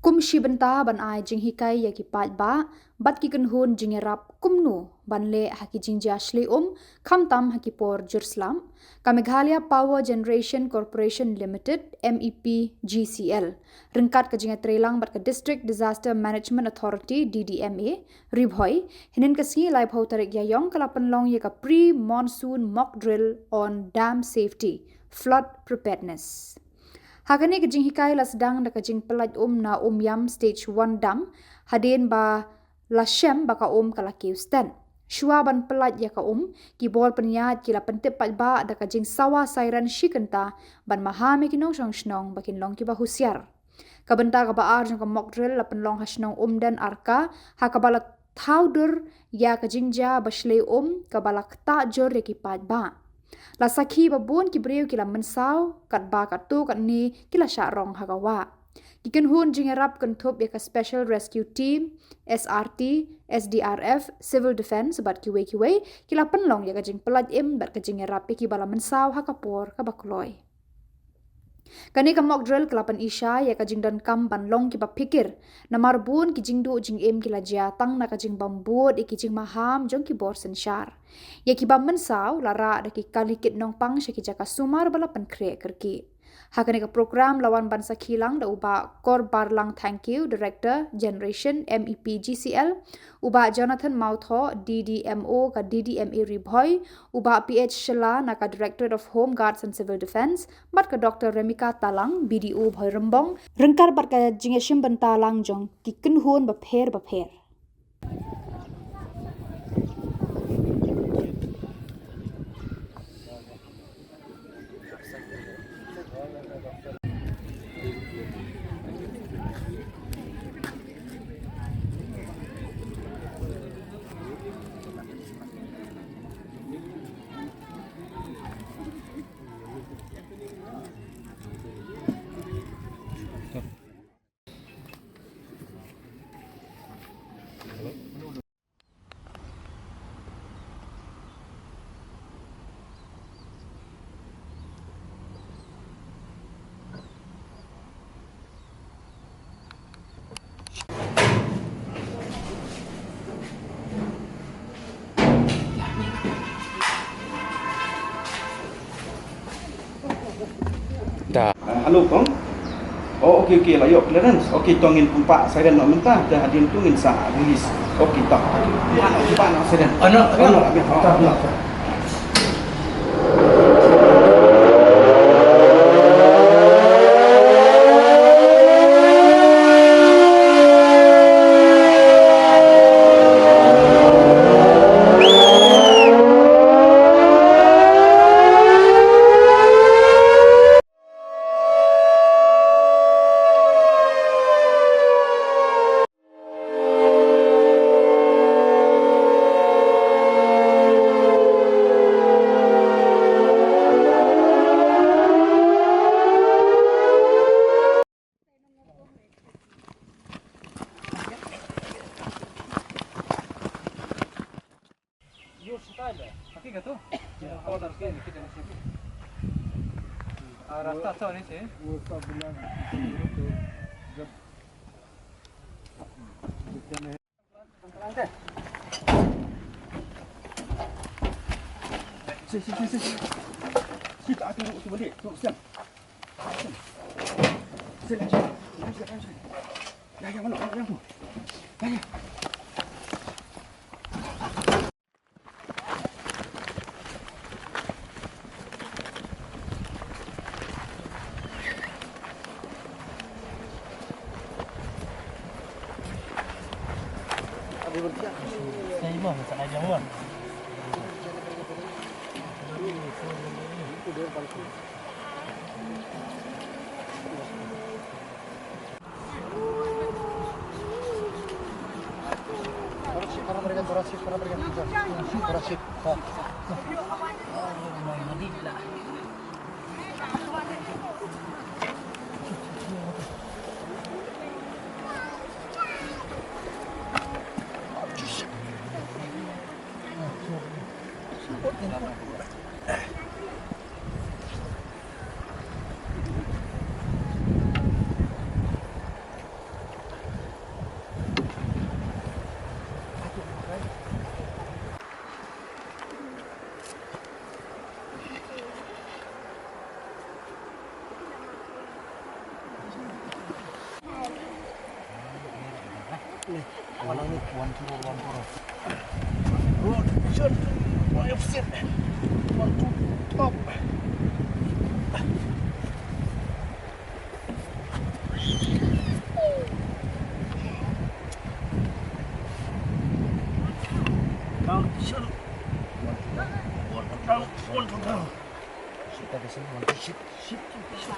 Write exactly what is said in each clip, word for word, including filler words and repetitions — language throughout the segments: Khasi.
kum shi bynta ban ai jinghikai ïa ki paidbah bad ki kynhun jingïarap kumno ban leh ha ki jingjia shlei um, khamtam ha ki por jur slap, ka Meghalaya Power Generation Corporation Limited, M E P G C L, ryngkat ka jingïatreilang bad ka District Disaster Management Authority, D D M A, Ri Bhoi, hynnin ka sngi laiphew tarik Ïaïong ka la pynlong ïa ka pre-monsoon mock drill on dam safety, flood preparedness. Ha kane ka jinghikai la sdang da ka jingpyllait um na Umiam Stage one dam, hadien ba la shem ba ka um ka la kiew stet. Shuwa ban pyllait ïa ka um, ki bor pynïaid ki la pyntip paidbah da ka jingsawa siren shi kynta ban maham ïa ki nongshong shnong ba kin long kiba husiar. Ka bynta kaba ar jong ka mock drill la pynlong ha shnong Umden Arka, ha kaba la thaw dur ïa ka jingjia ba shlei um kaba la ktah jur ïa ki paidbah. La sakhi ba bun ki briew ki la mynsaw, katba katto katne ki la shah rong ha ka wah. Ki kynhun jingïarap kynthup ïa ka Special Rescue Team, S R T, S D R F, Civil Defence bad kiwei kiwei, ki la pynlong ïa ka jingpyllait im bad ka jingïarap ïa kiba la mynsaw ha ka por kaba kloi. Kane ka mock drill ka la pyni shai ïa ka jingdonkam ban long kiba phikir, namar bun ki jingduh jingim ki la jia tang na ka jingbym bud ïa ki jingmaham jong ki bor synshar. Ïa kiba mynsaw la rah da ki kali kit nongpang sha ki jaka sumar ba la pynkhreh kyrkieh. Ha kane ka program la wan ban sakhi lang da u Bah Korbarlang Thangkhiew, Director, Generation, M E P G C L, u Bah Jonathan Mawthoh, D D M O ka D D M A Ri Bhoi, u Bah P H Shylla na ka Directorate of Home Guards and Civil Defence, bad ka Doctor Remika Talang, B D O Bhoirymbong, ryngkat bad ka jingïashim bynta lang jong ki kynhun bapher bapher. Da. Ah, hello, kong. Oh, okay, okay, la ïoh clearance. Okay, to ngin pynpaw siren noh mynta, te hadien to ngin sa release. Okay, to. Pynpaw noh siren. Oh, no, oh, no, oh, no. One, two, one, two, one, two. One, two, stop. Down, shoot. One, two, down, one, two, down. Shoot, that is one, two, shoot, shoot, shoot, shoot.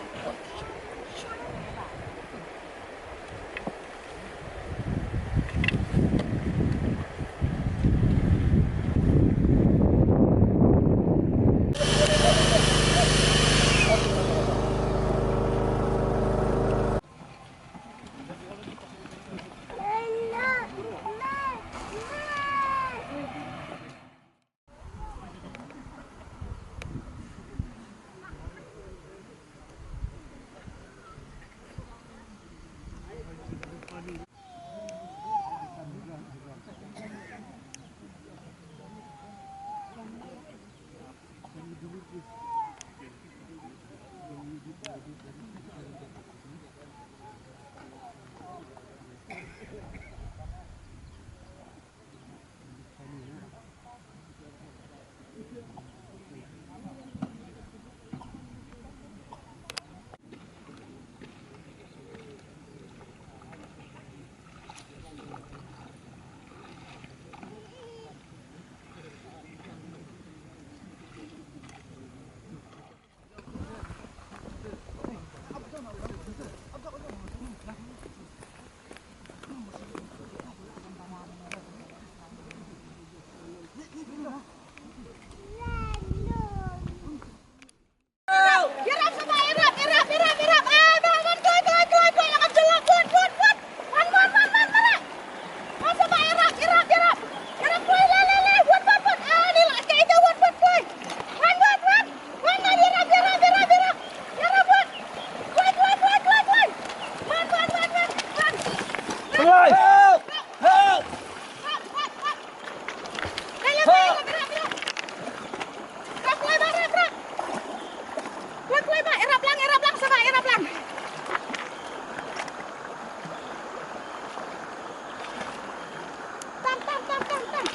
Tam, tam, tam, tam, tam.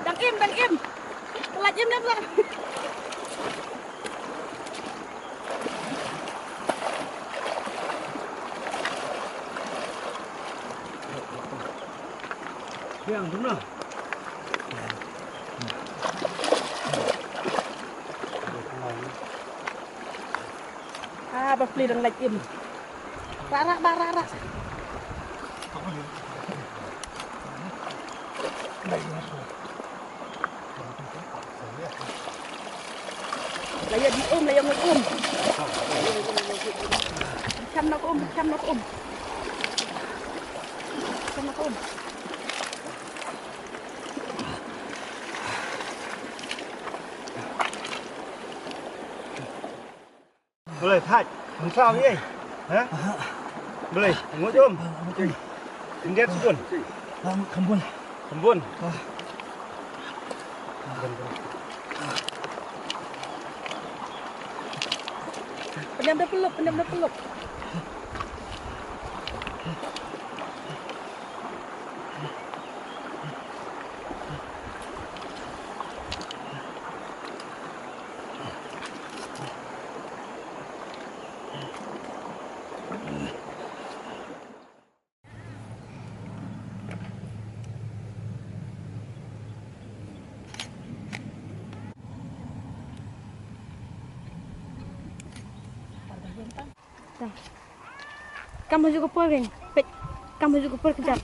Dang im, dang im. Lait im, dang, dang. Biang tu nah. Ah, ba pli dang lait im. Ra, ra, ba, ra, ra. La ïa di um, la ïa ngut um. Cham nok um, cham nok um. Cham nok um. Balei, thait, hynrei ei. Ha? Balei, ngut um. Indiat sibun. Kham bun. Kham bun. Pyndiam da pyllup, pyndiam da pyllup. Kam haju ka por kan? Peit. Kam haju ka por kejap.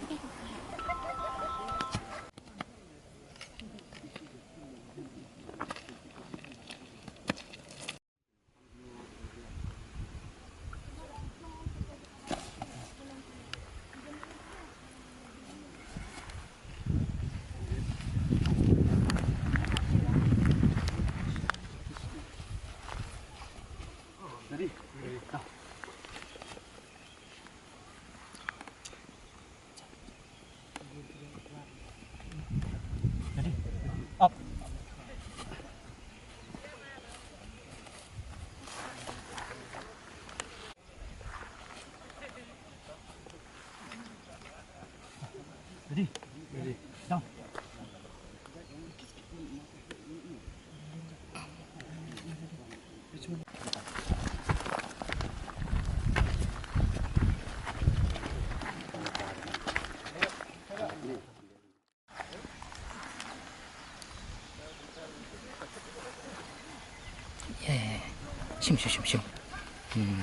Shim, shim, shim, shim. Hmm.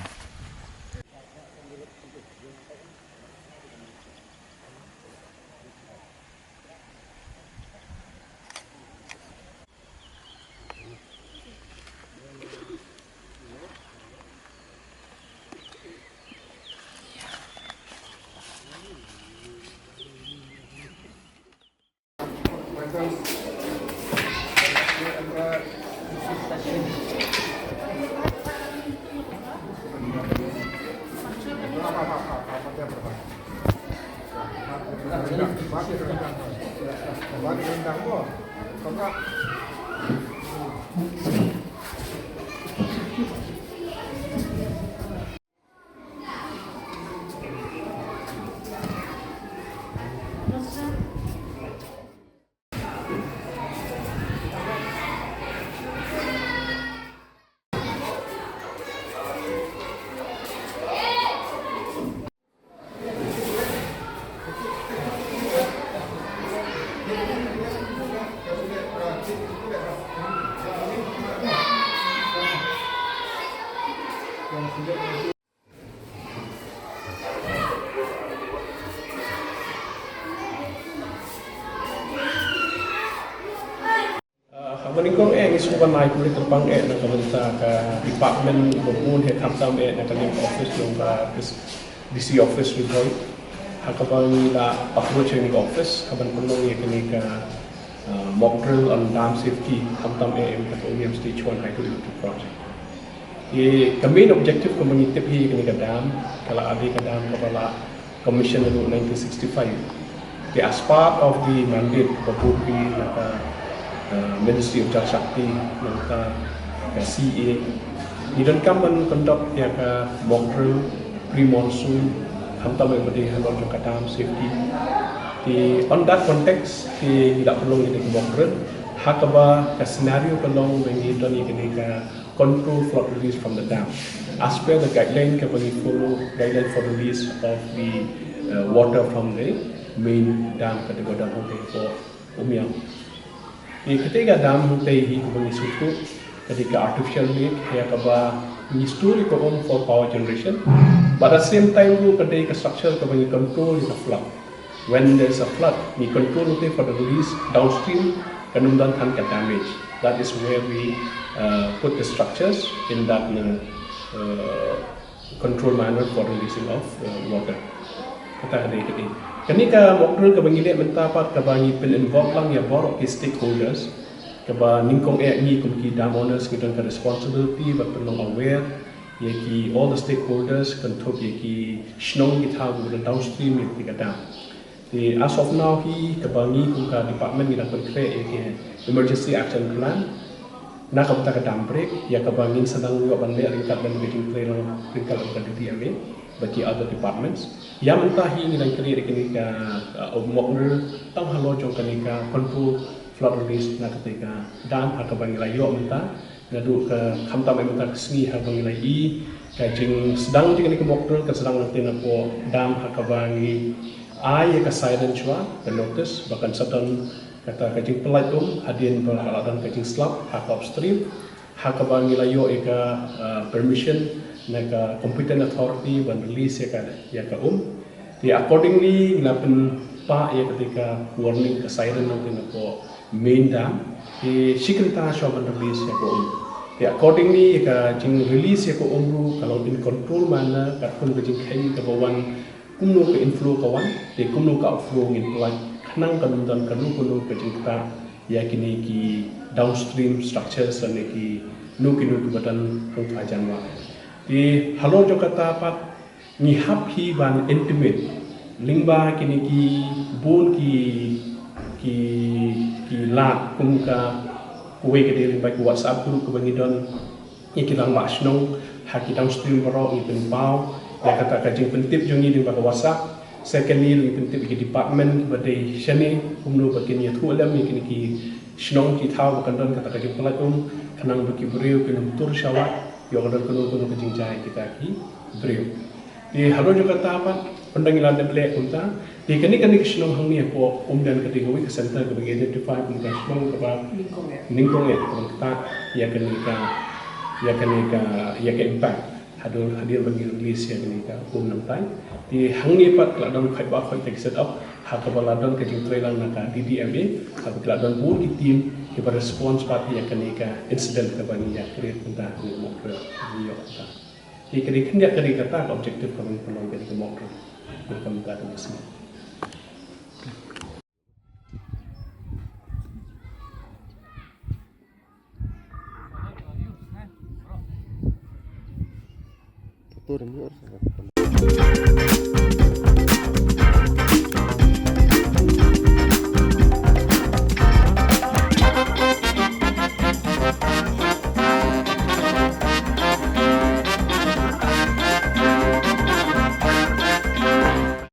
Ah, ha kaba nyngkong eh ngi sngewbha ban ai khublei kyrpang eh na ka bynta ka department ba bun eh khamtam eh na ka liang office jong ka D C office Ri Bhoi. Ha kaba ngi la approach ïa kane ka office kaban pynlong ïa kane ka, ah, mock drill on dam safety khamtam eh ïa ka Umiam Stage One Hydroelectric Project. Ïa ka main objective kaba ngi tip hi ïa kane ka dam ka la dei ka dam kaba la commission ruh nineteen sixty-five. Te as part of the mandate ba buh hi na ka, uh, Ministry of Jal Shakti, na ka, ka C A, ngi donkam ban conduct ïa ka mock drill pre-monsoon, khamtam eh ba dei halor jong ka dam safety. Te on that context te ngi la pynlong ïa ka mock drill ha kaba ka scenario ka long ba ngi don ïa kane ka control flood release from the dam. As per the guideline kaba ngi follow, guideline for release of the, uh, water from the main dam, kata ka dam Hangtei four Umiam. Ïa kata ka dam Hangtei hi kaba ngi sngewthuh ka dei ka artificial lake, ïa kaba ngi store ïa ka um for power generation. But at the same time ruh ka dei ka structure kaba ngi control ïa ka flood. When there's a flood, ngi control te for the release downstream, kan ym don than ka damage. That is where we, uh, put the structures in that, uh, uh, control manner for releasing of, uh, water. Kata ka dei ka dei. Kane ka mock drill kaba ngi leh mynta pat kaba ngi pyn-involve lang ïa baroh ki stakeholders. Kaba nyngkong eh ngi kum ki dam owners ngi don ka responsibility ban pynlong aware ïa ki all the stakeholders, kynthup ïa ki shnong ki thaw kiba don downstream ïa kane ka dam. Te as of now hi kaba ngi kum ka department ngi dang pynkhreh ïa ka emergency action plan na ka bynta ka dam break, ïa kaba ngin sa dang ïoh ban leh ryngkat bad ka jingtrei lang ryngkat bad ka D D M A bad ki other departments. Ïa mynta hi ngi dang create ïa kane ka, uh, mock drill tang halor jong kane ka control flood release na kata ka dam ha kaba ngi la ïoh mynta. Naduh ka khamtam eh mynta ka sngi ha kaba ngi la ïohi ka jingsdang jong kane ka mock drill ka sdang naduh napoh dam ha kaba ngi ai ïa ka siren shuwa, ka notice ba kan sa don kata ka jingpyllait um hadien ba la don ka jingslap ha ka upstream. Ha kaba ngi la ïoh ïa ka, uh, permission na ka competent authority ban release ïa ka, ïa ka um. Te accordingly ngi la pynpah ïa kata ka warning ka siren naduh napoh main dam. Te shi kynta shuwa ban release ïa ka um. Te accordingly ïa ka jingrelease ïa ka um ruh ka long in control manner, katkum ka jingkheiñ kaba wan kumno ka inflow ka wan, te kumno ka outflow ngin pynlait, khnang kan ym don kano kano ka jingktah ïa kine ki downstream structures lane kino kino kiba don hangta jan wah. Te halor jong kata pat ngi hap hi ban intimate lyngba kine ki bun ki, ki, ki lad kum ka, kawei ka dei lyngba ki WhatsApp group kaba ngi don ïa ki rangbah shnong ha ki downstream baroh, ngi pynpaw ïa kata ka jingpyntip jong ngi lyngba ka WhatsApp. Secondly, ngi pyntip ïa ki department ba dei shane, kumno ba kin ïathuh lem ïa kine ki shnong ki thaw ba kan don kata ka jingpyllait um, khnang ba ki briew kin ym tur shawat, ïoh ka don kano kano ka jingjia ïa kita ki briew. Te halor jong kata pat, pynban ngi la dep leh kumta. Te kane kane ka shnong hangne hapoh Umden ka dei kawei ka center kaba ngi identify kum ka shnong kaba nyngkong eh, kaba ktah ïa kane ka, ïa kane ka, ïa ka impact. Hadien, hadien ba ngi release ïa kane ka um nangtai. Te hangne pat la don khoi ba khoi te ki set up, ha kaba la don ka jingtrei lang na ka D D M A, ha kaba la don bun ki team kiba response pat ïa kane ka incident kaba ngi ïa create mynta ha kane ka mokdor ngi ïoh mynta. Te ka dei khyndiat ka dei kata ka objective kaba ngi pynlong ïa kane ka mokdor. Nangta ka mokdor. Tutor ni orang.